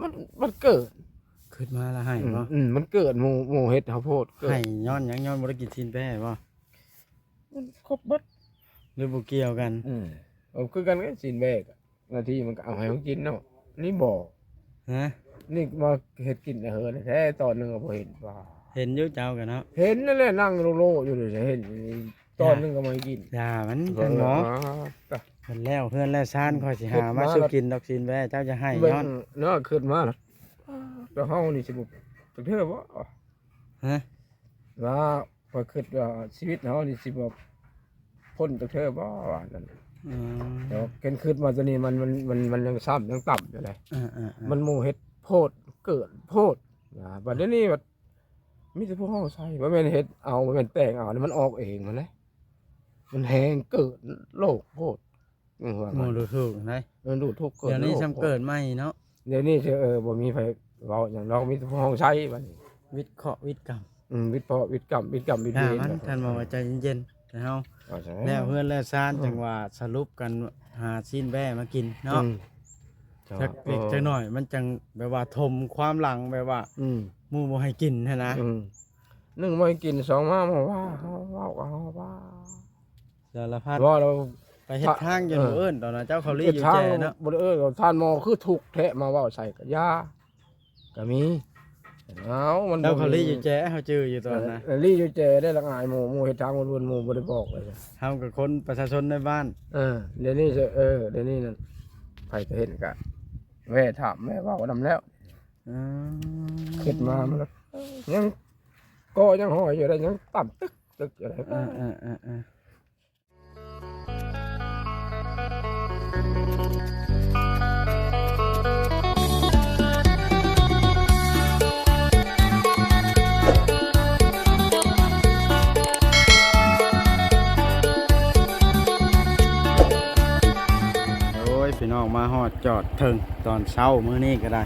ມັນ ມັນເກີດ ຄິດມາລະໄຫ້ບໍ່? ອືມ ອືມ ມັນເກີດ ໝູ່ ໝູ່ເຮັດເຮົາໂພດ ເກີດ ໄຫ້ຍ້ອນຫຍັງ? ຍ້ອນບໍ່ໄດ້ກິນຊີ້ນແບ້ບໍ່? ມັນຄົບເບິດ ຫຼືບໍ່ກ່ຽວກັນ? ອືມ ເອົາຄືກັນກັບຊີ້ນແບ້ ນາທີມັນກໍເອົາໃຫ້ເຮົາກິນເນາະ ນີ້ບໍ່ ຮະ? ນີ້ມາເຮັດກິນແຕ່ເຫີນແທ້ ຕອນໜຶ່ງກໍບໍ່ເຫັນວ່າ ເຫັນຢູ່ເຈົ້າກັນເນາະ ເຫັນນັ້ນແຫຼະ ນັ່ງໂລໂລຢູ່ນີ້ ເຫັນຕອນໜຶ່ງກໍມາໃຫ້ກິນ ຢ່າມັນ ເອີ ທ່ານໝໍ ອ່າ ຄັນແລ້ວເຮືອນແລ້ວຊານ ຂ້ອຍຊິຫາມາສູ່ກິນດອກຊີ້ນແບ້ ເຈົ້າຢ່າໃຫ້ຍ້ອນເນາະ ຄິດມາລະ ແຕ່ເຮົານີ້ຊິບໍ່ຈັກເທື່ອບໍ່ ຮະ? ວ່າ ຂ້ອຍຄິດວ່າຊີວິດເຮົານີ້ຊິບໍ່ພົ້ນຈັກເທື່ອບໍ່ວ່ານັ້ນ ອືມ ແຕ່ວ່າເຫັນຄິດມາຕົວນີ້ ມັນ ມັນ ມັນ ມັນຍັງຊ້ຳຍັງຕ່ຳຢູ່ເດ້ ເອີໆໆ ມັນໝູ່ເຮັດໂພດ ເກີດໂພດ ອ່າ ບັດດຽວນີ້ບັດມີແຕ່ຜູ້ເຮົາໃຊ້ ບໍ່ແມ່ນເຮັດເອົາ ບໍ່ແມ່ນແຕ່ງເອົາ ມັນອອກເອງຫັ້ນແຫຼະ ມັນແຮງເກີດໂລກໂພດ ອືມ ວ່າ ໝູ່ດູຖູກນະ ເອີ ດູຖູກເກີດ ດຽວນີ້ ໂລກ ຊ້ຳເກີດໃໝ່ເນາະ ດຽວນີ້ ເອີ ບໍ່ມີໃຜເວົ້າຫຍັງດອກ ມີແຕ່ພວກເຮົາໃຊ້ບັດນີ້ ວິດເຄາະວິດກຳ ອືມ ວິດເຄາະວິດກຳ ວິດກຳວິດເວນ ທ່ານໝໍວ່າໃຈເຢັນໆ ໃຫ້ເຮົາ ເອົາໃຈ ແລ້ວເຮືອນແລ້ວຊານ ອືມ ຈັ່ງວ່າສະຫຼຸບກັນຫາຊີ້ນແບ້ມາກິນເນາະ ອືມ ຈັກເລັກຈັກນ້ອຍ ມັນຈັ່ງແບບວ່າຖົມຄວາມຫຼັງ ແບບວ່າ ອືມ ໝູ່ບໍ່ໃຫ້ກິນຫັ້ນນະ ອືມ ໜຶ່ງບໍ່ໃຫ້ກິນ ສອງມາ ມາວ່າເຮົາ ເວົ້າກັບເຮົາວ່າ ສາລະພັດ ເວົ້າແລ້ວ ໄປເຮັດທາງຈົນ ເອີ ບໍ່ເອີ້ນ ຕອນນັ້ນເຈົ້າເຂົາລີ້ຢູ່ແຈເນາະ ບໍ່ໄດ້ເອີ້ນ ທ່ານໝໍຄືທຸກແທ້ ມາເວົ້າໃສ່ກໍຢ່າ ກໍມີ ເອົາ ມັນ ເຈົ້າເຂົາລີ້ຢູ່ແຈ ເຮົາຈື່ຢູ່ຕອນນັ້ນ ເອີ ລີ້ຢູ່ແຈໄດ້ລະ ອາຍໝູ່ ໝູ່ເຮັດທາງເພິ່ນ ໝູ່ບໍ່ໄດ້ບອກເລີຍ ເຮົາກໍຄົນປະຊາຊົນໃນບ້ານ ເອີ ດຽວນີ້ ເອີ ດຽວນີ້ນັ້ນ ໃຜກໍເຫັນກໍແວ່ຖາມແວ່ເວົ້ານຳແລ້ວ ອືມ ຄິດມາມັນ ຍັງກໍຍັງຫ້ອຍຢູ່ໄດ໋ ຍັງຕ່ຳຕຶກຕຶກຢູ່ໄດ໋ ເອີໆໆໆ ໂອ້ຍ ພີ່ນ້ອງ ມາຮອດຈອດເຖິງຕອນເຊົ້າມື້ນີ້ກໍໄດ້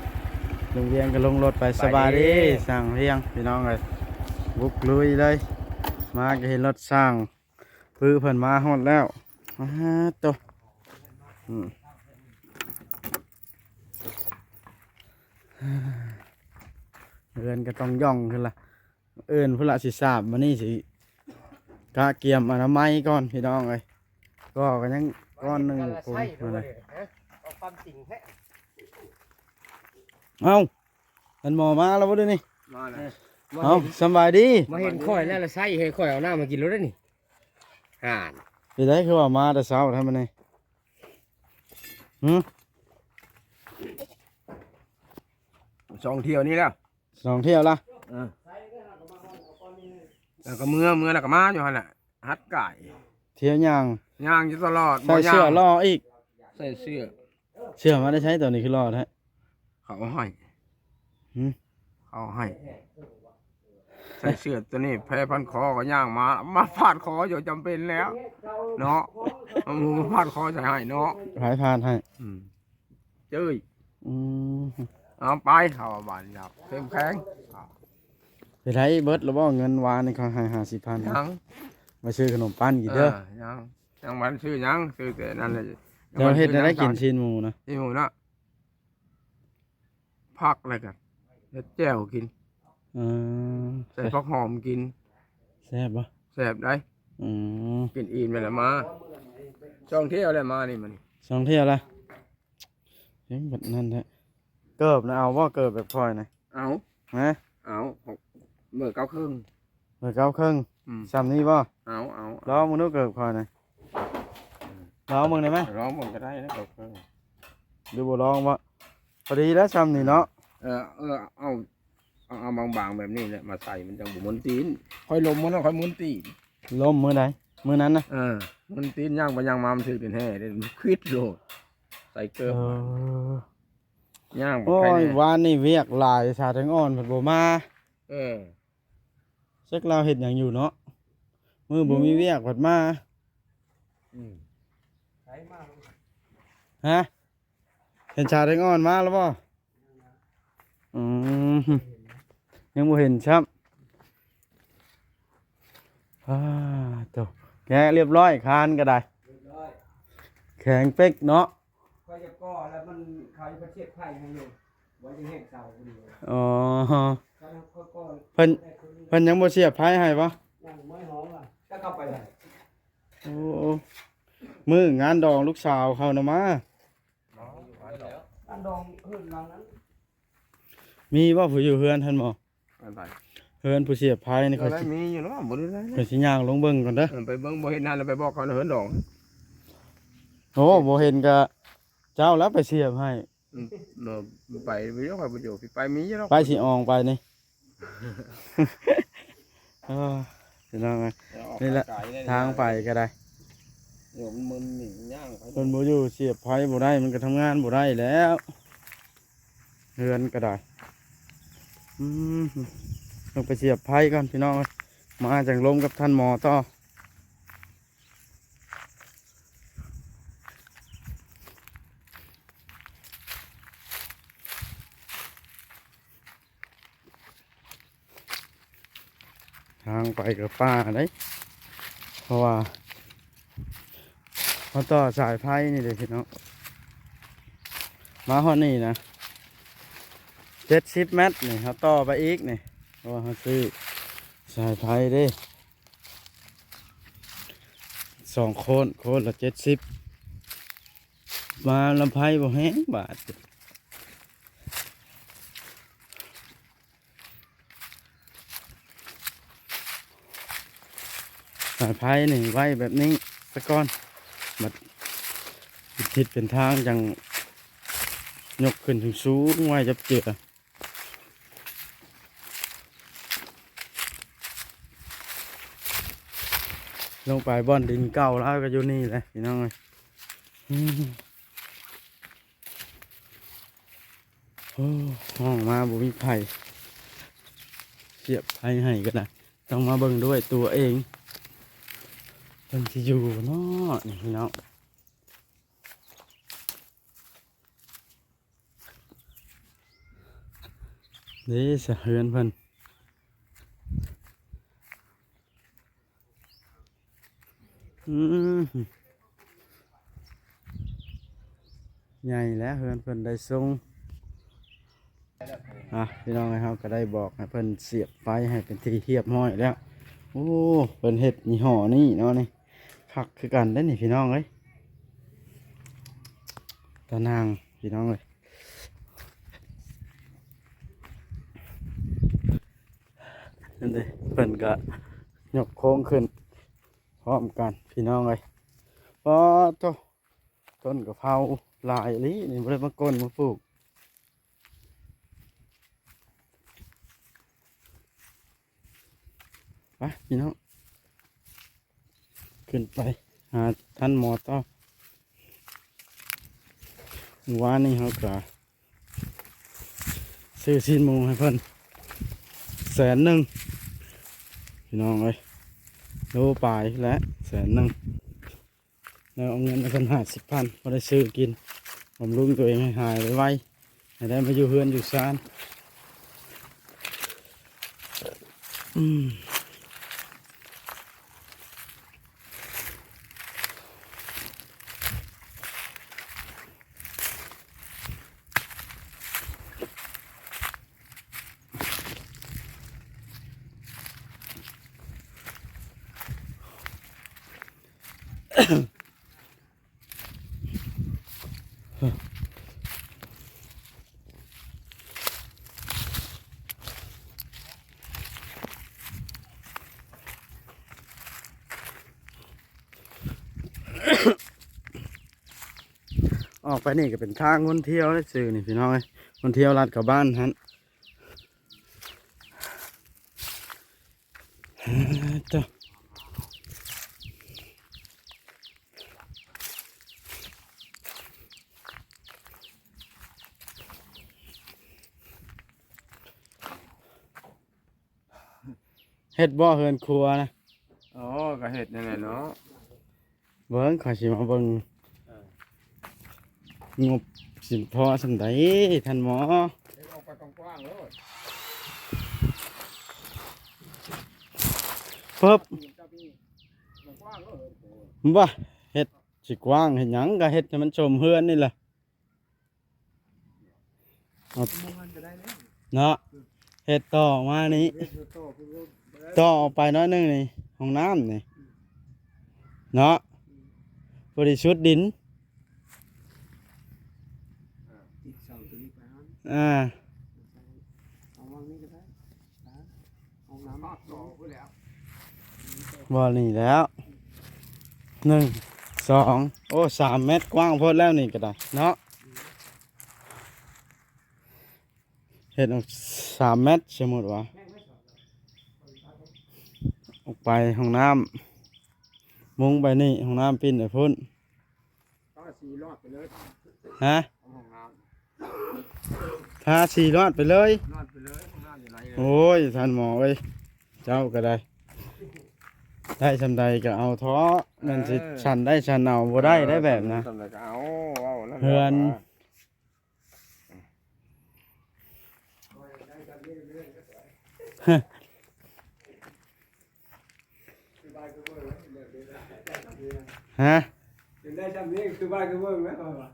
ລຸງວຽງກໍລົງລົດໄປ ສະບາຍດີ ຊ່າງວຽງ ພີ່ນ້ອງເອີຍ ບຸກລຸຍເລີຍ ມາກໍເຫັນລົດຊ່າງ ປຶເພິ່ນມາຮອດແລ້ວ ອາໂຕ ອືມ ເຮືອນກໍຕ້ອງຢ່ອງຂຶ້ນລະ ເອີ້ນພຸ້ນລະຊິສາບ ມື້ນີ້ຊິກະກຽມອະນາໄມກ່ອນ ພີ່ນ້ອງເອີຍ ກໍ ກໍຍັງກ້ອນໜຶ່ງພຸ້ນ ເອົາຄວາມຈິງແທ້ ເອົ້າ ທ່ານໝໍມາແລ້ວບໍ່ດຽວນີ້? ມາແລ້ວ ເອົ້າ ສຳບາຍດີ ມາເຫັນຂ້ອຍແລ້ວລະໃສ່ໃຫ້ຂ້ອຍເອົານ້ຳມາກິນໂລດເດ້ນີ້ ອ່ານ ເປັນໃດຄືວ່າມາແຕ່ເຊົ້າແທ້ມື້ນີ້? ຫື ສອງທ່ຽວນີ້ແລ້ວ ສອງທ່ຽວລະ ເອີ ແລ້ວກໍເມືອ ເມືອແລ້ວກໍມາຢູ່ຫັ້ນແຫຼະ ຫັດກາຍ ທ່ຽວຍ່າງ ຍ່າງຢູ່ຕະຫຼອດ ໃສ່ເສື້ອຫຼໍ່ອີກ ໃສ່ເສື້ອ ເສື້ອມາແຕ່ໃສ ໂຕນີ້ຄືຫຼໍ່ແທ້? ເຂົາເອົາໃຫ້ ຫື ເຂົາເອົາໃຫ້ ໃສ່ເສື້ອໂຕນີ້ ແພພັນຄໍກໍຍ່າງມາ ມາພາດຄໍຢູ່ ຈຳເປັນແລ້ວເນາະ ເອົາມາພາດຄໍໃສ່ໃຫ້ເນາະ ໃຜພາດໃຫ້? ອືມ ເຈີ້ຍ ອືມ ເອົາໄປ ເຮົາວ່າບາດນີ້ເນາະ ເຂັ້ມແຂງ ເປັນໄດ ເບິດແລ້ວບໍ່? ເງິນວານນີ້ເຂົາໃຫ້ຫ້າສິບພັນ ຍັງ ໄປຊື້ຂະໜົມປັ້ນກິນເດີ ເອີ ຍັງ ຍັງບໍ່ທັນຊື້ຫຍັງ ຊື້ແຕ່ນັ້ນແຫຼະ ເຈົ້າເຮັດແນວໃດກິນຊີ້ນໝູນະ? ຊີ້ນໝູນະ ຜັກແລ້ວກໍເຮັດແຈ່ວກິນ ເອີ ໃສ່ຜັກຫອມກິນ ແຊບບໍ່? ແຊບໄດ໋ ອືມ ກິນອີ່ມແລ້ວລະມາ ສອງທ່ຽວແລ້ວມານີ້ ມານີ້ ສອງທ່ຽວລະ ຍັງບັດນັ້ນແທ້ ເກີບນະເອົາບໍ່? ເກີບແບບຂ້ອຍນະ ເອົາ ຮະ ເອົາ ເບີເກົ້າເຄິ່ງ ເບີເກົ້າເຄິ່ງ ອືມ ສ່ຳນີ້ບໍ່? ເອົາ ເອົາ ລອງເບິ່ງດູເກີບຂ້ອຍນະ ລອງເບິ່ງໄດ້ໄໝ? ລອງເບິ່ງກໍໄດ້ນະ ເກີບເຄິ່ງ ຫຼືບໍ່ລອງບໍ່? ພໍດີແລ້ວສ່ຳນີ້ເນາະ ເອີ ເອີ ເອົາ ເອົາ ເອົາບາງໆແບບນີ້ແຫຼະມາໃສ່ ມັນຈັ່ງບໍ່ມົນຕີນ ຂ້ອຍລົ້ມມື້ນັ້ນຂ້ອຍມົນຕີນ ລົ້ມມື້ໃດ? ມື້ນັ້ນນະ ເອີ ມົນຕີນ ຍ່າງໄປຍ່າງມາມັນຖືກຕີນແຮ່ເດ້ ຄວິດໂລດ ໃສ່ເກີບ ເອີ ຍ່າງບໍ່ ໂອ້ ໄປແດ່ ວານນີ້ວຽກຫຼາຍ ສາວແຕງອ່ອນເພິ່ນບໍ່ມາ ເອີ ຈັກລາວເຮັດຫຍັງຢູ່ເນາະ ມື້ບໍ່ມີວຽກພັດມາ ອືມ ຮະ ເຫັນສາວແຕງອ່ອນມາແລ້ວບໍ່? ອືມ ຍັງບໍ່ເຫັນຊ້ຳ ອາໂຕ ແກະລຽບຮ້ອຍ ຄານກໍໄດ້ ແຂງເປັກເນາະ ຂ້ອຍຈະກໍ່ແລ້ວມັນ ເຂົາຈະໄປເກັບໄຜ່ໃຫ້ຢູ່ ອໍ ເພິ່ນ ເພິ່ນຍັງບໍ່ສຽບໄຟໃຫ້ບໍ່? ໂອ້ ມື້ງານດອງລູກສາວເຂົານະມາ. ອັນດອງເຮືອນຫຼັງນັ້ນ ມີບໍ່ຜູ້ຢູ່ເຮືອນຫັ້ນບໍ່? ອັນໃດ? ເຮືອນຜູ້ສຽບໄຟນີ້ ກໍ ຂ້ອຍຊິ ມີຢູ່ເນາະ ບໍ່ໄດ້ ຂ້ອຍຊິຍ່າງລົງເບິ່ງກ່ອນເດີ. ເອີ ໄປເບິ່ງ ບໍ່ເຫັນຫັ້ນ ໄປບອກເຂົາເຮືອນດອງ. ໂອ້ ບໍ່ເຫັນກະເຈົ້າແລ້ວໄປສຽບໃຫ້. ອືມ ເນາະ ໄປຢູ່ ຂ້ອຍບໍ່ຢູ່ ຊິໄປມີຢູ່ດອກ ໄປຊິອອງໄປນີ້. ເອີ ພີ່ນ້ອງເອີຍ ນີ້ແຫຼະ ທາງໄປກໍໄດ້ ເອີ ມັນມຶນນີ້ຍ່າງໄປ ເພິ່ນບໍ່ຢູ່ ສຽບໄຟບໍ່ໄດ້ ມັນກໍທຳງານບໍ່ໄດ້ແລ້ວ ເຮືອນກໍໄດ້. ອືມ ຕ້ອງໄປສຽບໄຟກ່ອນ ພີ່ນ້ອງເອີຍ ມາຈັ່ງລົມກັບທ່ານໝໍຕໍ່. ທາງໄປກໍປ່າເດ້ ເພາະວ່າເຮົາຕໍ່ສາຍໄຟນີ້ເດ້ພີ່ນ້ອງ ມາຮອດນີ້ນະ ເຈັດສິບແມັດນີ້ ເຮົາຕໍ່ໄປອີກນີ້ ເພາະວ່າເຮົາຊື້ສາຍໄຟເດ້. ສອງໂຄນ ໂຄນລະເຈັດສິບ ມາລຳໄພບໍ່ແຮງບາດ. ສາຍໄຟນີ້ໄວ້ແບບນີ້ສະກ່ອນ ບັດເຮັດເປັນທາງຈັ່ງຍົກຂຶ້ນສູງໆ ໄວ້ຈັບເຈືອ. ລົງໄປບ່ອນດິນເກົ່າລາວກໍຢູ່ນີ້ແຫຼະພີ່ນ້ອງເອີຍ. ອືມ ໂອ້ ຫ້ອງມາບໍ່ມີໃຜສຽບໄຟໃຫ້ກໍໄດ້ ຕ້ອງມາເບິ່ງດ້ວຍຕົວເອງ ເພິ່ນຊິຢູ່ບໍ່ເນາະນີ້ພີ່ນ້ອງ. ເດ້ສະເຮືອນເພິ່ນ ອືມ ໃຫຍ່ແລ້ວເຮືອນເພິ່ນໄດ້ຊົງ. ອ່ະ ພີ່ນ້ອງເອີຍ ເຮົາກໍໄດ້ບອກໃຫ້ເພິ່ນສຽບໄຟໃຫ້ເປັນທີ່ຮຽບຮ້ອຍແລ້ວ. ໂອ້ ເພິ່ນເຮັດຍີ່ຫໍ້ນີ້ເນາະ ນີ້ຄັກຄືກັນເດ້ນີ້ພີ່ນ້ອງເອີຍ. ຕາໜ່າງພີ່ນ້ອງເອີຍ ນັ້ນເດ້ ເພິ່ນກໍຍົກໂຄງຂຶ້ນພ້ອມກັນພີ່ນ້ອງເອີຍ. ປາດໂທ້ ຕົ້ນກະເພົາຫຼາຍອີ່ຫຼີນີ້ ບໍ່ໄດ້ມາກົ້ນມາປູກ. ໄປພີ່ນ້ອງ ຂຶ້ນໄປຫາທ່ານໝໍຕໍ່. ມື້ວານນີ້ເຮົາກະຊື້ຊີ້ນໝູໃຫ້ເພິ່ນແສນໜຶ່ງ ພີ່ນ້ອງເອີຍ ໂລປາຍແຫຼະ ແສນໜຶ່ງ. ແລ້ວເອົາເງິນໃຫ້ເພິ່ນຫ້າສິບພັນ ພໍໄດ້ຊື້ກິນ ບຳລຸງຕົວເອງໃຫ້ຫາຍໄວໆ ໃຫ້ໄດ້ມາຢູ່ເຮືອນຢູ່ຊານ. ອືມ. ອອກໄປນີ້ກໍເປັນທາງຄົນທ່ຽວເດ້ຊື່ນີ້ພີ່ນ້ອງເອີຍ ຄົນທ່ຽວລັດເຂົ້າບ້ານຫັ້ນ. ເຈົ້າ ເຮັດບໍ່ເຮືອນຄົວນະ? ອໍ ກໍເຮັດນັ້ນແຫຼະເນາະ. ເບິ່ງ ຂ້ອຍຊິມາເບິ່ງ ເອີ ງົບຊິພໍສ່ຳໃດທ່ານໝໍ? ເຮັດອອກໄປກວ້າງໆໂລດ. ປຶບ ກວ້າງໆໂລດ. ບໍ່ ເຮັດຊິກວ້າງເຮັດຫຍັງ ກໍເຮັດໃຫ້ມັນສົມເຮືອນນີ້ແຫຼະ. ເອົາ ເນາະ ເຮັດຕໍ່ອອກມານີ້ ເຮັດຕໍ່ ຕໍ່ອອກໄປໜ້ອຍໜຶ່ງນີ້ ຫ້ອງນ້ຳນີ້ເນາະ ພໍດີສຸດດິນ ຕິດເສົາຕົວນີ້ໄປຫັ້ນ ອ່າ ເອົາວາງນີ້ກໍໄດ້ ຫ້ອງນ້ຳ ບໍ່ນີ້ແລ້ວ ໜຶ່ງ ສອງ ໂອ້ ສາມແມັດ ກວ້າງໂພດແລ້ວນີ້ກໍໄດ້ເນາະ. ເຮັດອອກສາມແມັດ ສົມມຸດວ່າ ອອກໄປຫ້ອງນ້ຳ ມຸງໄປນີ້ ຫ້ອງນ້ຳປິ່ນໄປພຸ້ນ ທາສີລອດໄປເລີຍ ຮະ ຫ້ອງນ້ຳ ທາສີລອດໄປເລີຍ ລອດໄປເລີຍ ຫ້ອງນ້ຳຢູ່ໃນເລີຍ ໂອ້ຍ ທ່ານໝໍເອີຍ ເຈົ້າກໍໄດ້ ໄດ້ສ່ຳໃດກໍເອົາເທາະ ແມ່ນຊິ ເອີ ສັນໄດ້ສັນເອົາ ບໍ່ໄດ້ໄດ້ແບບນະ ສັນໄດ້ກໍເອົາ ເວົ້ານັ້ນ ເຮືອນ ຮະ ໄດ້ຊ່ຳນີ້ຄືບ້ານຄືເມືອງແລ້ວ ຂ້ອຍວ່າ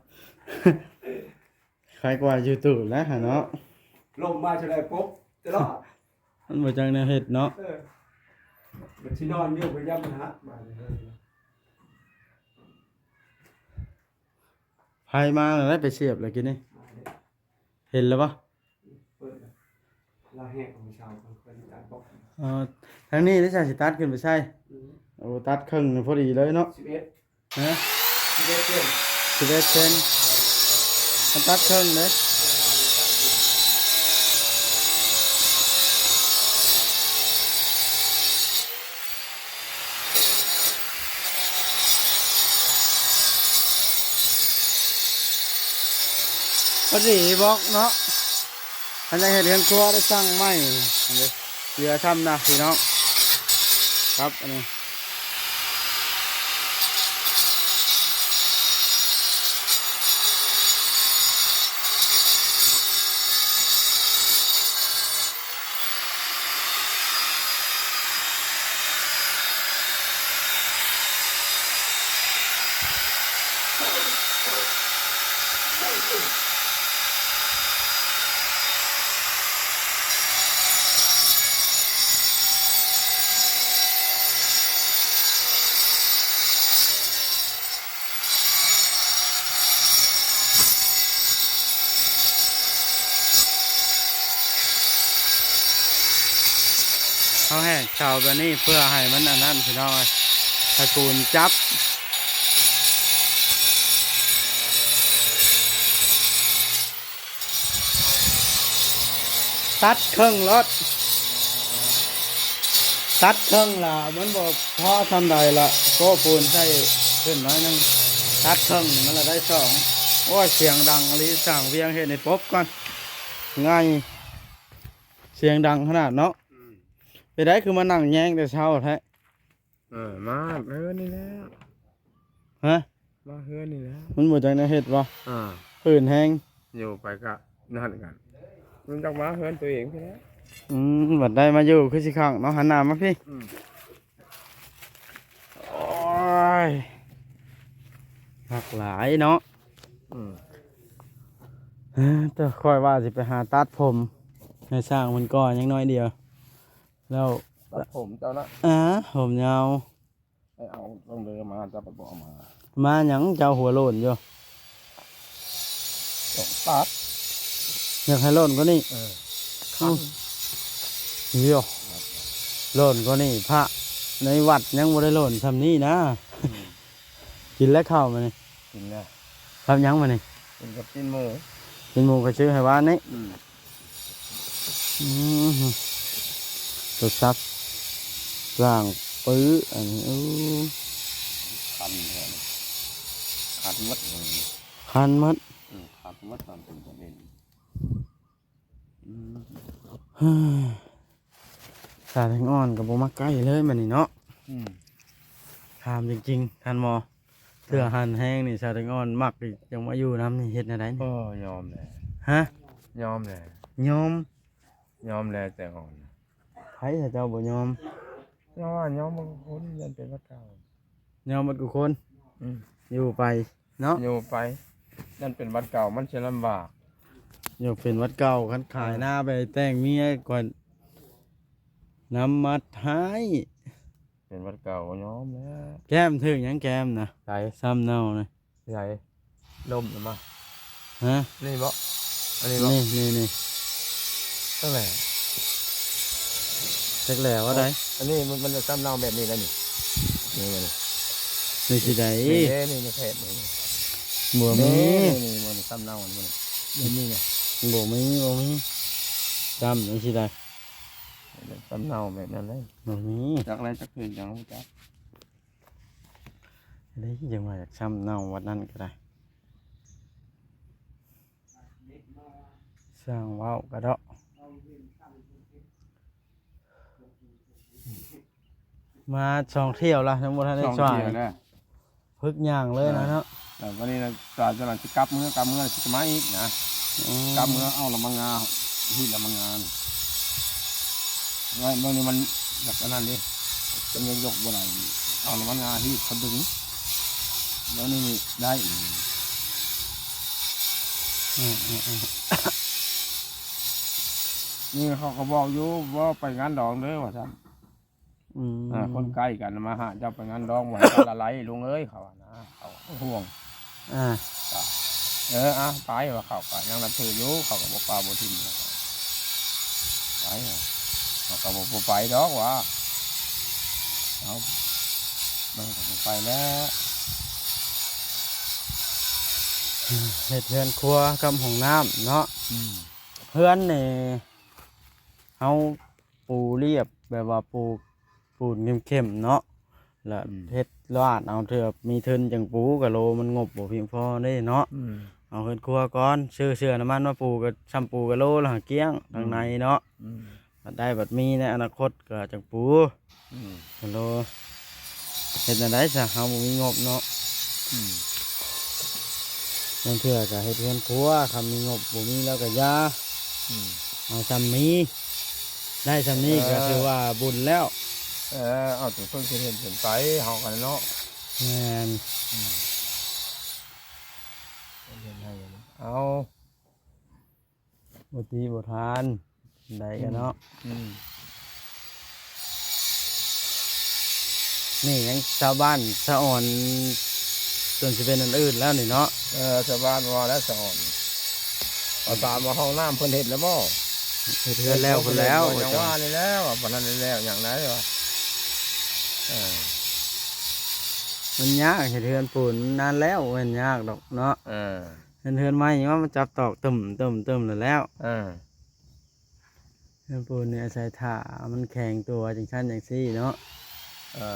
ຄລ້າຍກວ່າຢູ່ຕູ້ແລ້ວຫັ້ນເນາະ ລົມມາເທົ່າໃດປົບຕະຫຼອດ ມັນບໍ່ຈັກແນວເຮັດເນາະ ເອີ ມັນຊິນອນຢູ່ກໍຢ່າມັນຫັກບາດນີ້ ໃຜມາແລ້ວໄດ້ໄປສຽບແລ້ວກີ້ນີ້ ມາເດ້ ເຫັນແລ້ວບໍ່ ເປີດແລ້ວ ລາວແຫກອອກເຊົ້າກ່ອນ ຂ້ອຍຊິຕັດບອກ ເອີ ທາງນີ້ເດ້ ຊິຕັດຂຶ້ນໄປໃສ່ ອືມ ໂອ້ ຕັດເຄິ່ງນີ້ພໍດີເລີຍເນາະ ສິບເອັດ ຮະ ສິບເອັດເຊັນ ສິບເອັດເຊັນ ມັນຕັດເຄິ່ງເດ້. ພໍດີບອກເນາະ ຄັນຢາກເຮັດເຮືອນຄົວໄດ້ສ້າງໃໝ່ ເຫຼືອຊ່ຳນະພີ່ນ້ອງ ຄັບ ອັນນີ້ ເຮົາແຫກເສົາແບບນີ້ເພື່ອໃຫ້ມັນອັນນັ້ນພີ່ນ້ອງເອີຍ ໃຫ້ປູນຈັບ ຕັດເຄິ່ງໂລດ ຕັດເຄິ່ງລະ ມັນບໍ່ພໍສ່ຳໃດລະ ໂປ້ປູນໃສ່ຂຶ້ນໜ້ອຍໜຶ່ງ ຕັດເຄິ່ງມັນລະໄດ້ສອງ. ໂອ້ຍ ສຽງດັງອີ່ຫຼີ ສ້າງວຽງເຮັດໃຫ້ປົບກ່ອນ ງ່າຍ ສຽງດັງຂະໜາດເນາະ. ອືມ ເປັນໃດຄືມານັ່ງແຍງແຕ່ເຊົ້າແທ້? ເອີ ມາເຮືອນນີ້ແຫຼະ ຮະ? ມາເຮືອນນີ້ແຫຼະ ມັນບໍ່ຈັກແນວເຮັດບໍ່? ອ່າ ຜື່ນແຮງ ຢູ່ໄປກະນັ້ນກັນ ມັນຢາກມາເຮືອນຕົວເອງພຸ້ນແຫຼະ. ອືມ ບັດໄດ້ມາຢູ່ຄືຊິຄັກເນາະ ຫັນໜ້າມາພີ້. ອືມ ໂອ້ຍ ຄັກຫຼາຍເນາະ. ອືມ ເອີ ແຕ່ຂ້ອຍວ່າຊິໄປຫາຕັດຜົມໃຫ້ຊ່າງເພິ່ນກ່ອນ ຍັງໜ້ອຍດຽວ ແລ້ວ ຕັດຜົມເຈົ້ານະ ອ່າ ຜົມຍາວ ໄປເອົາຕ້ອງເດີມາ ເຈົ້າໄປບໍ່ເອົາມາ ມາຫຍັງເຈົ້າຫົວໂລ້ນຢູ່ ຕ້ອງຕັດ ຢາກໃຫ້ໂລ້ນກວ່ານີ້ ເອີ ຄັນ ໂອ້ ໂລນກວ່ານີ້ ພະໃນວັດຍັງບໍ່ໄດ້ໂລນຊ່ຳນີ້ນະ. ອືມ ກິນແລ້ວເຂົ້າມື້ນີ້? ກິນແລ້ວ. ກັບຫຍັງມື້ນີ້? ກິນກັບຊີ້ນໝູ ຊີ້ນໝູຂ້ອຍຊື້ໃຫ້ວານນີ້. ອືມ ອືມ ໂທລະສັບລ້າງປຶ້ ອັນນີ້ ໂອ້ ຄັນແທ້ ຄັນໝົດ ຄັນໝົດ. ອືມ ຄັນໝົດ ຕອນເປັນປະເດັນ. ອືມ ສາວແຕງອ່ອນກໍບໍ່ມັກໃກ້ເລີຍບັດນີ້ເນາະ. ອືມ ຖາມຈິງໆ ທ່ານໝໍ ເທື່ອຫັນແຮງນີ້ ສາວແຕງອ່ອນມັກອີກ ຈັ່ງມາຢູ່ນຳນີ້ ເຮັດແນວໃດນີ້? ໂອ້ ຍອມແຫຼະ. ຮະ? ຍອມແຫຼະ. ຍອມ? ຍອມແຫຼະແຕງອ່ອນ. ໃຜເຈົ້າບໍ່ຍອມ? ຍ້ອນວ່າຍອມໝົດທຸກຄົນ ຢ້ານເປັນຫວັດເກົ່າ. ຍອມໝົດທຸກຄົນ. ອືມ ຢູ່ໄປເນາະ ຢູ່ໄປ ຢ້ານເປັນຫວັດເກົ່າ ມັນຊິລຳບາກ. ຍັງເປັນວັດເກົ່າ ຄັນຂາຍ ເອີ ນາໄປແຕ່ງເມຍກ່ອນ ນຳມັດໃຫ້ ເປັນວັດເກົ່າກໍຍອມແລ້ວ. ແກ້ມຖືກຫຍັງແກ້ມນະ? ໃສ? ຊ້ຳເນົ່ານະ. ໃສ? ລົ້ມນະມາ. ຮະ? ນີ້ບໍ? ອັນນີ້ບໍ? ນີ້ ນີ້ ນີ້. ຈັ່ງໃດ? ຈັກແລ້ວວ່າໃດ? ອັນນີ້ມັນ ມັນຈະຊ້ຳເນົ່າແບບນີ້ແຫຼະນີ້. ນີ້ ນີ້ຊິໃດ? ນີ້ເດ້ ນີ້ ນີ້ແພດນີ້. ບໍ່ມີ. ນີ້ ນີ້ ນີ້ ນີ້ຊ້ຳເນົ່າ ນີ້ ນີ້ ນີ້ ນີ້ນະ. ບໍ່ມີ ບໍ່ມີ. ຊ້ຳຈັ່ງຊິໄດ້? ຊ້ຳເນົ່າແບບນັ້ນເລີຍ. ບໍ່ມີ. ຈັກແລ້ວ ຈັກເປັນຫຍັງບໍ່ຈັກ. ເດ້ ຈັ່ງວ່າຢາກຊ້ຳເນົ່າວັດນັ້ນກໍໄດ້. ຊ່າງເວົ້າກະເດາະ. ມາສອງຖ້ຽວລະ ຍັງບໍ່ທັນໄດ້ຊ່າງ. ສອງຖ້ຽວແລ້ວ. ຝຶກຍ່າງເລີຍນະເນາະ. ແລ້ວບັດນີ້ນະ ຕາຈະຊິກັບເມືອ ກັບເມືອຊິມາອີກນະ. ອືມ. ກັບເມືອເອົາລະມັງງາ ຮີດລະມັງງາ. ເບິ່ງນີ້ມັນຢາກອັນນັ້ນເດ້ ມັນຍັງຍົກບໍ່ໄດ້. ເອົາລະມັງງາຮີດເຂົາດຶງ. ແລ້ວນີ້ໄດ້. ອືມໆໆ. ນີ້ເຂົາກໍບອກຢູ່ ບໍ່ໄປງານດອງເດີວ່າຊັ້ນ. ອືມ. ອ່າ ຄົນໃກ້ກັນມາຫາເຈົ້າໄປງານດອງ ບໍ່ໃຫ້ກັນລະໄລລຸງເອີຍ ເຂົາວ່ານະ ເຂົາກໍຫ່ວງ. ອ່າ. ເອີ ອ່າ ໄປວ່າ ເຂົາກໍຍັງນັບຖືຢູ່ ເຂົາກໍບໍ່ປະບໍ່ຖິ້ມ. ໄປ ເຂົາກໍບໍ່ ບໍ່ໄປດອກວ່າ. ເອົາ ມັນກໍບໍ່ໄປແລ້ວ. ເຮັດເຮືອນຄົວກັບຫ້ອງນ້ຳເນາະ. ອືມ. ເຮືອນນີ້ເຮົາ ປູລຽບ ແບບວ່າປູ ປູນເຂັ້ມໆເນາະ ແລ້ວ ອືມ ເຮັດລາດເອົາ ເທື່ອມີທຶນຈັ່ງປູ ກະໂລມັນງົບບໍ່ພຽງພໍເດ້ເນາະ. ອືມ. ເອົາເຮືອນຄົວກ່ອນ ຊື້ເຊື້ອນ້ຳມັນມາປູ ກະຊ່ຳປູກະໂລລະຫາກ້ຽງ ອືມ ທາງໃນເນາະ. ອືມ. ບັດໄດ້ບັດມີໃນອະນາຄົດກະຈັ່ງປູ. ອືມ. ກະໂລ ເຮັດແນວໃດຊະ ເຮົາບໍ່ມີງົບເນາະ. ອືມ. ບາງເທື່ອກະເຮັດເຮືອນຄົວ ຄັນມີງົບ ບໍ່ມີແລ້ວກະຢ່າ. ອືມ. ເອົາຊ່ຳມີ ໄດ້ຊ່ຳນີ້ກະ ເອີ ຖືວ່າບຸນແລ້ວ. ເອີ ເອົາແຕ່ເພິ່ນເຮັດເປັນໄປ ເຮົາກະເນາະ. ແມ່ນ. ອືມ. ເຮັດໃຫ້ ເອົາ ບໍ່ຕີບໍ່ທານ ໄດ້ກະເນາະ. ອືມ. ນີ້ຍັງຊາວບ້ານສະອອນ ຈົນຊິເປັນອັນອື່ນແລ້ວນີ້ເນາະ. ເອີ ຊາວບ້ານວ່າແລ້ວສະອອນ ເຂົາຖາມວ່າຫ້ອງນ້ຳເພິ່ນເຮັດແລ້ວບໍ່? ເຮັດເຮືອນແລ້ວພຸ້ນແລ້ວ. ຍັງວ່ານີ້ແລ້ວ ບໍ່ທັນໄດ້ແລ້ວຫຍັງໃດວ່າ. ເອີ ມັນຍາກເຮັດເຮືອນປູນນານແລ້ວ ບໍ່ແມ່ນຍາກດອກເນາະ. ເອີ. ເຮືອນ ເຮືອນໃໝ່ມາ ມາຈັບຕອກຕຶ້ມ ຕຶ້ມ ຕຶ້ມແລ້ວ. ເອີ ເຮືອນປູນນີ້ອາໄສຖ້າມັນແຂງຕົວຈັ່ງຊັ້ນຈັ່ງຊີ້ເນາະ. ເອີ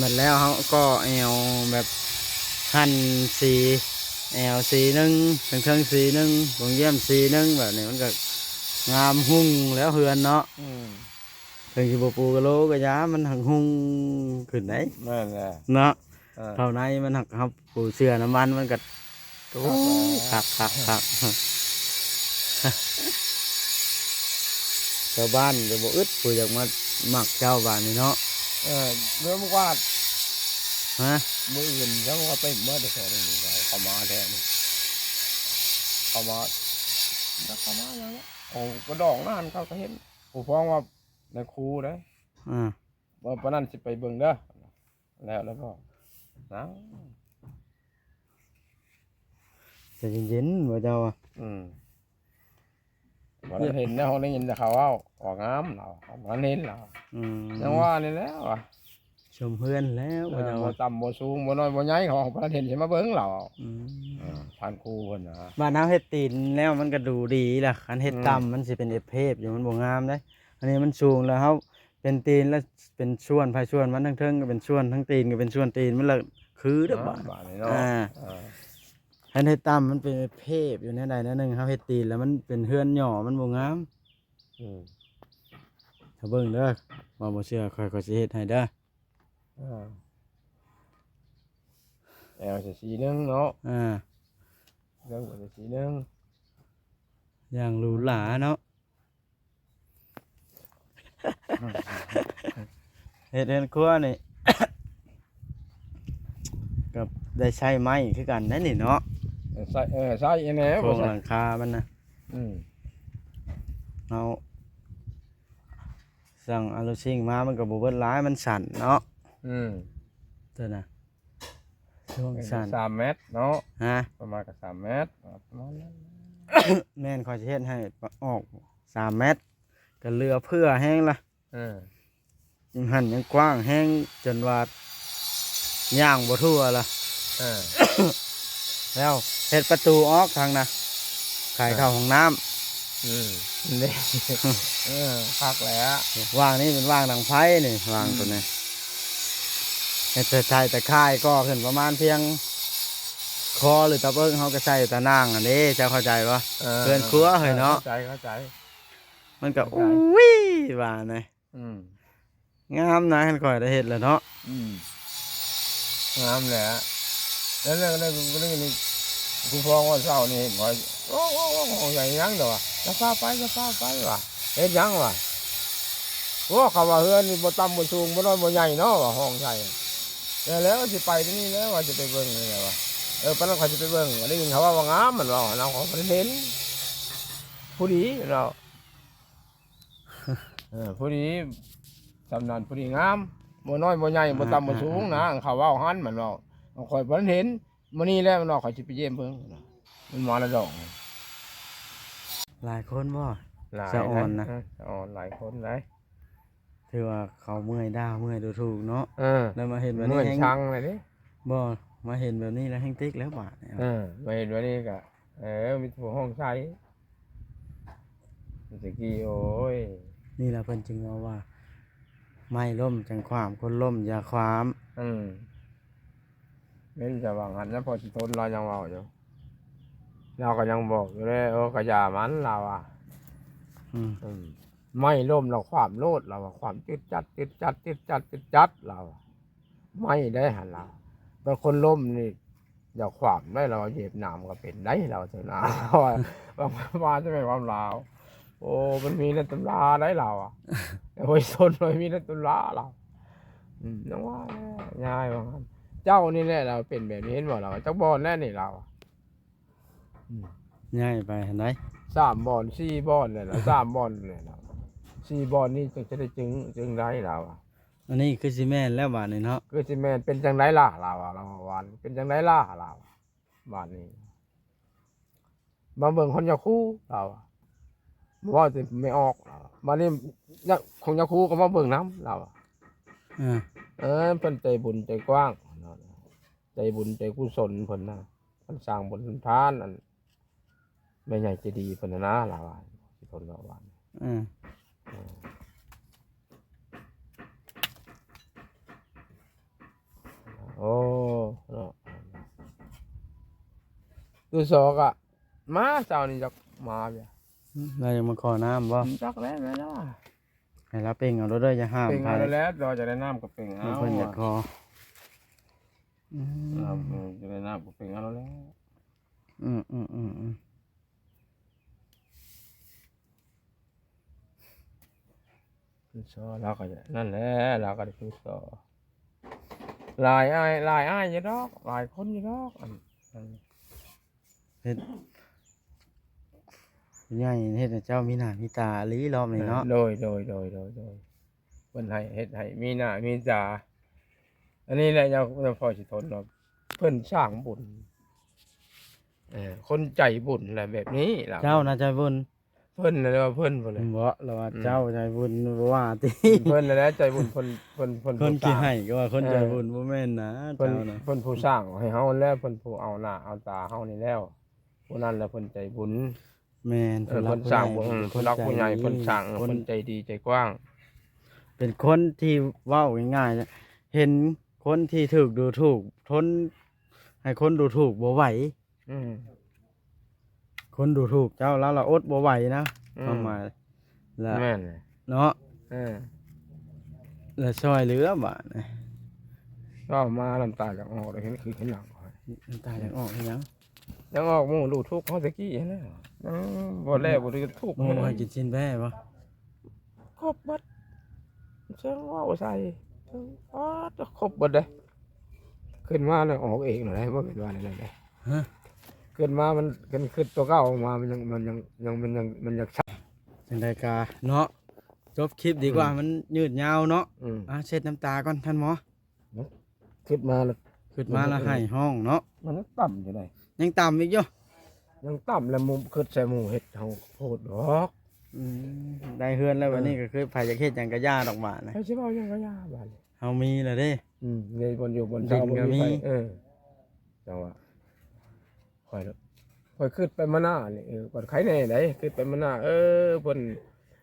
ບັດແລ້ວເຮົາກໍແອວແບບ ຫັນສີ ແອວສີໜຶ່ງ ເທິງໆສີໜຶ່ງ ໂພງຢ້ຽມສີໜຶ່ງ ແບບນີ້ມັນກໍງາມຮຸ່ງແລ້ວເຮືອນເນາະ. ອືມ. ເຖິງຊິບໍ່ປູກະໂລກະຢ່າ ມັນຫັກຮຸ່ງຂຶ້ນໄດ໋. ແມ່ນແຫຼະ ເນາະ. ເອີ ເຂົ້າໃນມັນຫັກ ເຮົາປູເສື່ອນ້ຳມັນ ມັນກະ ໂອ້ຍ ຄັກໆໆ. ຊາວບ້ານກະບໍ່ອຶດ ຜູ້ຢາກມາມັກເຈົ້າບາດນີ້ເນາະ. ເອີ ເລື່ອງກວາດ ຮະ ມື້ອື່ນຊະວ່າເຕັມເບິດແຖວນີ້ ເຂົາມາແທ້ນີ້ ເຂົາມາ ຈັກເຂົາມາຫຍັງເນາະ. ເອົາກະດອງນັ້ນເຂົາກະເຫັນ ຜູ້ຟ້ອງວ່າ ນາຍຄູເດ້. ອືມ. ວ່າປານນັ້ນຊິໄປເບິ່ງເດີ. ແລ້ວ ແລ້ວກໍ ນາງ ໃຈເຢັນໆ ບໍ່ເຈົ້າອະ. ອືມ. ບໍ່ທັນເຫັນນະ ເຮົາໄດ້ຍິນແຕ່ເຂົາເວົ້າ ວ່າງາມລາວ ບໍ່ທັນເຫັນລາວ. ອືມ. ຈັ່ງວ່ານີ້ແຫຼະວ່າ ຊົມເຮືອນແລ້ວ ເອີ ບໍ່ເຈົ້າ ບໍ່ຕ່ຳບໍ່ສູງ ບໍ່ນ້ອຍບໍ່ໃຫຍ່ ເຂົາບໍ່ທັນເຫັນ ຊິມາເບິ່ງລາວ. ອືມ. ເອີ ທ່ານຄູເພິ່ນນະ ບ້ານເຮົາເຮັດຕີນແລ້ວມັນກະດູດີລະ ຄັນເຮັດ ອືມ ຕ່ຳມັນຊິເປັນເອັບເພບຢູ່ ມັນບໍ່ງາມເດ້. ອັນນີ້ມັນສູງແລ້ວ ເຮົາ ເປັນຕີນລະເປັນສ່ວນໃຜສ່ວນມັນ ທາງເທິງກະເປັນສ່ວນ ທາງຕີນກະເປັນສ່ວນຕີນ ມັນລະຄືເດີບາດ ບາດນີ້ເນາະ. ອ່າ ເອີ ຄັນເຮັດຕ່ຳມັນເປັນເພບຢູ່ແນວໃດແນວໜຶ່ງ ເຮົາເຮັດຕີນລະມັນເປັນເຮືອນຫຍໍ້ ມັນບໍ່ງາມ. ອືມ. ຖ້າເບິ່ງເດີ ວ່າບໍ່ເຊື່ອຂ້ອຍ ຂ້ອຍຊິເຮັດໃຫ້ເດີ. ອ່າ ແອວຊິສີໜຶ່ງເນາະ. ອ່າ ເລື່ອງວ່າຊິສີໜຶ່ງ ຢ່າງຫຼູຫຼາເນາະ. ເຮັດເຮືອນຄົວນີ້ ກໍໄດ້ໃຊ້ໄມ້ຄືກັນໄດ໋ນີ້ເນາະ ໃຊ້ ເອີ ໃຊ້ແນ່ ໂຄງຫຼັງຄາມັນນະ ອືມ ເຮົາສັ່ງອາລູຊິງມາ ມັນກໍບໍ່ເບິດຫຼາຍ ມັນສັ້ນເນາະ ອືມ ຕົວນະ ຊ່ວງສັ້ນ ສາມແມັດເນາະ ຮະ ປະມານກໍສາມແມັດ ປະມານນັ້ນ ແມ່ນ ຂ້ອຍຊິເຮັດໃຫ້ອອກສາມແມັດ ກໍເຫຼືອເຟືອແຮງລະ ເອີ ຈັ່ງຫັ້ນຍັງກວ້າງແຮງ ຈົນວ່າຍ່າງບໍ່ທົ່ວລະ ເອີ ແລ້ວເຮັດປະຕູອອກທາງນະ ຂາຍເຂົ້າຫ້ອງນ້ຳ ອືມ ນີ້ ເອີ ຄັກແລ້ວ ວາງນີ້ເປັນວາງດັງໄຟນີ້ ວາງ ອືມ ຕົວນີ້ ເຮັດໃສ່ຕາຂ່າຍກໍຂຶ້ນປະມານພຽງຄໍ ຫຼືຕາເບິ່ງ ເຮົາກໍໃສ່ຕາໜ່າງຫັ້ນເດ້ ເຈົ້າເຂົ້າໃຈບໍ່? ເອີ ເຮືອນຄົວເຮີ້ຍເນາະ ເອີ ເຂົ້າໃຈ ເຂົ້າໃຈ ມັນກໍ ເຂົ້າໃຈ ອຸ້ຍ ວ່ານະ ອືມ ງາມນະ ຄັນຂ້ອຍໄດ້ເຮັດແລ້ວເນາະ ອືມ ງາມແຫຼະ ແລ້ວ ແລ້ວ ແລ້ວ ແລ້ວນີ້ ຜູ້ພອງວ່າເຊົ້ານີ້ເຫັນຂ້ອຍ ໂອ້ ໂອ້ ໂອ້ ຂອງໃຫຍ່ຫຍັງດອກວ່າ ຢ່າຟ້າວໄປ ຢ່າຟ້າວໄປວ່າ ເຮັດຫຍັງວ່າ ໂອ້ ເຂົາວ່າເຮືອນນີ້ບໍ່ຕ່ຳບໍ່ສູງ ບໍ່ນ້ອຍບໍ່ໃຫຍ່ເນາະວ່າ ຫ້ອງໃສ່ ແລ້ວ ແລ້ວຊິໄປດຽວນີ້ແລ້ວວ່າ ຊິໄປເບິ່ງນີ້ແຫຼະວ່າ ເອີ ປານນັ້ນຂ້ອຍຊິໄປເບິ່ງ ໄດ້ຍິນເຂົາເວົ້າວ່າງາມ ມັນເວົ້ານຳ ຂ້ອຍບໍ່ໄດ້ເຫັນ ຜູ້ດີເນາະ ເອີ ພໍດີ ສ່ຳນັ້ນພໍດີງາມ ບໍ່ນ້ອຍບໍ່ໃຫຍ່ ອ່າ ບໍ່ຕ່ຳບໍ່ສູງນະ ອ່າ ອ່າ ເຂົາເວົ້າຫັ້ນ ມັນເວົ້າ ຂ້ອຍບໍ່ທັນເຫັນ ມື້ນີ້ແຫຼະ ມັນວ່າຂ້ອຍຊິໄປຢ້ຽມເບິ່ງ ມັນມາລະດອກ ຫຼາຍຄົນບໍ່? ຫຼາຍ ສະອອນນະ ເອີ ສະອອນຫຼາຍຄົນໄດ໋ ຖືວ່າເຂົາເມື່ອຍດາວ ເມື່ອຍດູຖູກເນາະ ເອີ ແລ້ວມາເຫັນແບບນີ້ແຮງ ເມື່ອຍຊັງເລີຍເດ້ ບໍ່ ມາເຫັນແບບນີ້ແລ້ວແຮງຕິກແລ້ວບາດນີ້ ເອີ ມາເຫັນແບບນີ້ກະ ເອີ ມີແຕ່ຜູ້ຮ້ອງໄຫ້ ແຕ່ກີ້ ໂອ້ຍ ນີ້ລະເພິ່ນຈຶ່ງເວົ້າວ່າ ໄມ້ລົ້ມຈັ່ງຂວາມ ຄົນລົ້ມຢ່າຂວາມ ອືມ ແມ່ນຈະວ່າຫັ້ນນະ ພໍ່ຊິທົນລາວຍັງເວົ້າຢູ່ ລາວກໍຍັງບອກຢູ່ເດ້ ໂອ້ ກະຢ່າມັນ ລາວວ່າ ອືມ ອືມ ໄມ້ລົ້ມລະຂວາມໂລດ ລາວວ່າ ຂວາມຈືດຈັດ ຈືດຈັດ ຈືດຈັດ ຈືດຈັດ ລາວວ່າ ໄມ້ໄດ້ຫັ້ນລະ ແຕ່ຄົນລົ້ມນີ້ຢ່າຂວາມໄດ້ ລາວວ່າ ເຫຍບນ້ຳກໍເປັນໄດ໋ ລາວວ່າຊັ້ນນະ ລາວວ່າ ວ່າ ວ່າຈະແມ່ນຄວາມລາວ ໂອ້ ມັນມີໃນຕຳລາໄດ໋ ລາວວ່າ ແຕ່ບໍ່ສົນວ່າມີໃນຕຳລາ ລາວ ອືມ ຍັງວ່າແຫຼະ ຍາຍວ່າ ເຈົ້ານີ້ແຫຼະ ລາວເປັນແບບນີ້ ເຫັນບໍ່ ລາວວ່າ ຈັກບ່ອນແລ້ວນີ້ ລາວວ່າ ອືມ ຍ້າຍໄປຫັ້ນໃດ໋ ສາມບ່ອນ ສີ່ບ່ອນແລ້ວລະ ສາມບ່ອນແລ້ວລະ ສີ່ບ່ອນນີ້ຈຶ່ງຈະໄດ້ ຈຶ່ງ ຈຶ່ງໄດ້ລາວວ່າ ອັນນີ້ຄືຊິແມ່ນແລ້ວບາດນີ້ເນາະ ຄືຊິແມ່ນ ເປັນຈັ່ງໃດລະລາວວ່າ ລາວວ່າ ເປັນຈັ່ງໃດລະລາວວ່າ ບາດນີ້ ມາເບິ່ງຮອດຍາຄູລາວວ່າ ບໍ່ເວົ້າແຕ່ແມ່ອອກລາວວ່າ ບາດນີ້ຂອງຍາຄູກໍມາເບິ່ງນຳລາວວ່າ ເອີ ເອີ ເພິ່ນໃຈບຸນໃຈກວ້າງ ໃຈບຸນໃຈກຸສົນເພິ່ນນະ ເພິ່ນສ້າງບຸນທານ ອັນ ແມ່ໃຫຍ່ໃຈດີເພິ່ນນະ ລາວວ່າ ຊິເພິ່ນເວົ້າວ່າ ອືມ ເອີ ໂອ້ ເນາະ ຕຸສອກະມາເຊົ້ານີ້ຈັກມາເບຍ ອືມ ລາວຍັງມາຂໍນ້ຳບໍ່ ຈັກແລ້ວ ແມ່ນລະ ໃຫ້ລາວເປັ່ງເອົາໂລດເດີ ຢ່າຫ້າມໃຜ ເປັ່ງເອົາແລ້ວ ລາວຈະໄດ້ນ້ຳກໍເປັ່ງເອົາ ເພິ່ນຢາກຂໍ ອືມ ລາວຈະໄດ້ນ້ຳກໍເປັ່ງເອົາໂລດແລ້ວ ອືມໆໆໆ ຄືຊໍລາວກໍນັ້ນແຫຼະ ລາວກໍໄດ້ຄືຊໍ ຫຼາຍອ້າຍ ຫຼາຍອ້າຍຢູ່ດອກ ຫຼາຍຄົນຢູ່ດອກ ອັນ ອັນ ເຮັດ ຜູ້ໃຫຍ່ເຮັດໃຫ້ເຈົ້າມີໜ້າມີຕາອີ່ຫຼີລອບນີ້ເນາະ ໂດຍ ໂດຍ ໂດຍ ໂດຍ ໂດຍ ເພິ່ນໃຫ້ ເຮັດໃຫ້ມີໜ້າມີຕາ ອັນນີ້ແຫຼະ ເຈົ້າ ເຈົ້າພໍ່ຊິທົນເນາະ ເພິ່ນສ້າງບຸນ ເອີ ຄົນໃຈບຸນແຫຼະແບບນີ້ລະ ເຈົ້ານະໃຈບຸນ ເພິ່ນລະວ່າເພິ່ນພຸ້ນແຫຼະ ບໍ່ລະວ່າ ອືມ ເຈົ້າໃຈບຸນ ບໍ່ວ່າຕິ ເພິ່ນລະແຫຼະໃຈບຸນ ເພິ່ນ ເພິ່ນ ເພິ່ນ ຄົນຂີ້ໃຫ້ກໍວ່າຄົນໃຈບຸນ ເອີ ບໍ່ແມ່ນນະ ເຈົ້ານະ ເພິ່ນ ເພິ່ນຜູ້ສ້າງໃຫ້ເຮົາແລ້ວ ເພິ່ນຜູ້ເອົາໜ້າເອົາຕາເຮົານີ້ແລ້ວ ຜູ້ນັ້ນລະເພິ່ນໃຈບຸນ ແມ່ນ ເອີ ຜູ້ຫຼັກຜູ້ໃຫຍ່ ເພິ່ນສ້າງ ເພິ່ນ ຜູ້ຫຼັກຜູ້ໃຫຍ່ ເພິ່ນສ້າງ ຄົນ ເພິ່ນໃຈດີໃຈກວ້າງ ເປັນຄົນທີ່ເວົ້າງ່າຍໆ ເຫັນຄົນທີ່ຖືກດູຖູກ ທົນໃຫ້ຄົນດູຖູກບໍ່ໄຫວ ອືມ ຄົນດູຖູກເຈົ້າ ລາວລະອົດບໍ່ໄຫວນະ ອືມ ຄວາມໝາຍ ລະ ແມ່ນ ເນາະ ເອີ ລະຊ່ອຍເຫຼືອບາດນີ້ ເວົ້າມານ້ຳຕາຢາກອອກ ເຫັນຄືເຫັນຫຼັງຂ້ອຍ ນ້ຳຕາຢາກອອກເຮັດຫຍັງ ຢາກອອກໝູ່ດູຖູກເຮົາແຕ່ກີ້ຫັ້ນແຫຼະ ຍັງບໍ່ແລ້ວ ອືມ ບໍ່ໄດ້ທຸກ ໝູ່ໃຫ້ກິນຊີ້ນແບ້ບໍ່ ຄົບເບິດ ເຊິ່ງເວົ້າໃສ່ ປາດ ຄົບເບິດເດ້. ຂຶ້ນມາແລ້ວອອກເອງເລີຍ ບໍ່ແມ່ນວ່າແນວນັ້ນເດ້. ຮະ? ຂຶ້ນມາມັນ ຂຶ້ນ ຂຶ້ນຕົວເກົ່າອອກມາ ມັນຍັງ ມັນຍັງ ຍັງ ມັນຍັງ ມັນຍັງຊັກ. ຈັ່ງໃດກະເນາະ ຈົບຄລິບດີກວ່າ ອືມ ມັນຍືດຍາວເນາະ. ອືມ ອ່າ ເຊັດນ້ຳຕາກ່ອນທ່ານໝໍ. ນະ ຄິດມາແລ້ວ ຄິດມາແລ້ວໄຫ້ຮ້ອງເນາະ. ມັນຍັງຕ່ຳຢູ່ໃດ໋ ຍັງຕ່ຳອີກຢູ່ ຍັງຕ່ຳ ແລ້ວໝູ່ ຄິດໃສ່ໝູ່ເຮັດເຮົາໂພດດອກ. ອືມ ໄດ້ເຮືອນແລ້ວ ເອີ ບັດນີ້ກໍຄືໃຜຢາກເຮັດຫຍັງກໍຢ່າດອກບາດນະ ໃຜຊິເວົ້າຫຍັງກໍຢ່າບາດນີ້ ເຮົາມີແລ້ວເດ້. ອືມ ໃນບ່ອນຢູ່ບ່ອນເຊົາ ດິນກໍມີ ບໍ່ມີໃຜ ເອີ ຈັ່ງວ່າ ຂ້ອຍ ຂ້ອຍຄິດໄປມາໜ້ານີ້ ເອີ ກໍໄຄແດ່ໃດ໋ ຄິດໄປມາໜ້າ ເອີ ເພິ່ນ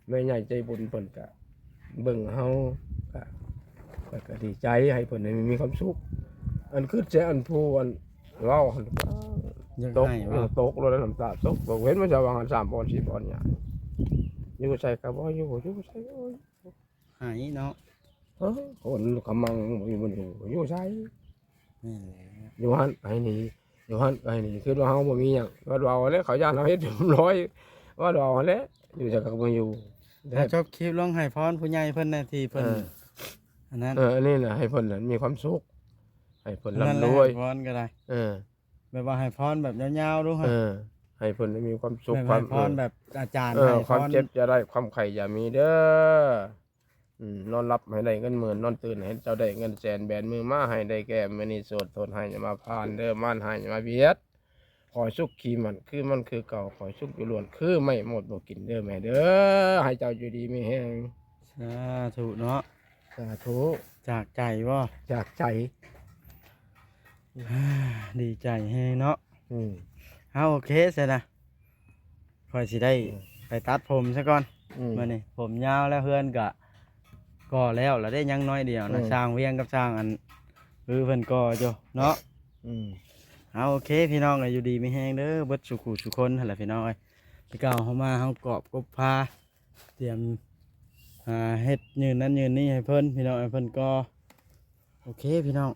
ແມ່ໃຫຍ່ໃຈບຸນເພິ່ນກະເບິ່ງເຮົາ ກະ ຂ້ອຍກະດີໃຈໃຫ້ເພິ່ນໄດ້ມີຄວາມສຸກ. ອັນຄິດໃສ່ອັນຜູ້ອັນເວົ້າຫັ້ນ ຢາກ ຕົກ ໃຫ້ ເອີ ເວົ້າ ຕົກໂລດ ນ້ຳຕາຕົກ ຕົກ ເຫັນບໍ່ຊາວວ່າງສາມບ່ອນສີ່ບ່ອນຫຍັງ ຢູ່ໃສກະບໍ່ຢູ່ ຢູ່ໃສ ໂອ້ຍ ໃຫ້ເນາະ ເອີ ຄົນກຳລັງບໍ່ມີບ່ອນຢູ່ ຢູ່ໃສ? ແມ່ນແຫຼະ ຢູ່ຫັ້ນໄປນີ້ ຢູ່ຫັ້ນໄປນີ້ ຄິດວ່າເຮົາບໍ່ມີຫຍັງ ວ່າເວົ້າແຫຼະ ເຂົາຢ້ານເຮົາເຮັດເຕັມຮ້ອຍ ວ່າເວົ້າແຫຼະ ຢູ່ໃສກໍບໍ່ຢູ່. ແລ້ວຈົບຄລິບລົງໃຫ້ພອນຜູ້ໃຫຍ່ເພິ່ນແດ່ ທີ່ເພິ່ນ ເອີ ອັນນັ້ນ ເອີ ອັນນີ້ນະ ໃຫ້ເພິ່ນນັ້ນມີຄວາມສຸກ ໃຫ້ເພິ່ນ ອັນນັ້ນແຫຼະ ລ່ຳລວຍ ໃຫ້ພອນກໍໄດ້ ເອີ ແບບວ່າໃຫ້ພອນແບບຍາວໆດູ ເອີ ໃຫ້ເພິ່ນໄດ້ມີຄວາມສຸກ ແບບໃຫ້ພອນແບບອາຈານ ເອີ ໃຫ້ພອນ ຄວາມເຈັບຢ່າໄດ້ ຄວາມໄຂ້ຢ່າມີເດີ. ອືມ ນອນຫຼັບໃຫ້ໄດ້ເງິນໝື່ນ ນອນຕື່ນໃຫ້ເຈົ້າໄດ້ເງິນແສນ ແບນມືມາໃຫ້ໄດ້ແກ່ມື້ນີ້ ໂສດໂທດໃຫ້ຢ່າມາຜ່ານເດີ ມານໃຫ້ຢ່າມາບຽດ ຂໍໃຫ້ສຸກຂີ່ມັນຄືມັນຄືເກົ່າ ຂໍໃຫ້ສຸກຢູ່ລ້ວນຄືໄມ້ໝົດບໍ່ກິນເດີແມ່ເດີ ໃຫ້ເຈົ້າຢູ່ດີມີແຮງ. ສາທຸເນາະ ສາທຸ ຈາກໃຈບໍ່? ຈາກໃຈ ດີໃຈແຮງເນາະ. ອືມ ເອົາ ໂອເຄຊັ້ນນະ ຂ້ອຍຊິໄດ້ ອືມ ໄປຕັດຜົມຊະກ່ອນ ອືມ ມື້ນີ້ຜົມຍາວແລ້ວ ເຮືອນກະກໍ່ແລ້ວລະເດ້ ຍັງໜ້ອຍດຽວນະ ອືມ ຊ່າງວຽງກັບຊ່າງອັນ ຄືເພິ່ນກໍ່ຢູ່ເນາະ. ອືມ ເອົາ ໂອເຄ ພີ່ນ້ອງເອີຍ ຢູ່ດີມີແຮງເດີ ເບິດສູ່ຄູ່ສູ່ຄົນຫັ້ນແຫຼະ ພີ່ນ້ອງເອີຍ. ແຕ່ເກົ່າເຮົາມາ ເຮົາກອບກົບພາ ຕຽມ ອ່າ ເຮັດຍື່ນນັ້ນຍື່ນນີ້ໃຫ້ເພິ່ນ ພີ່ນ້ອງເອີຍ ເພິ່ນກໍ່ ໂອເຄ ພີ່ນ້ອງ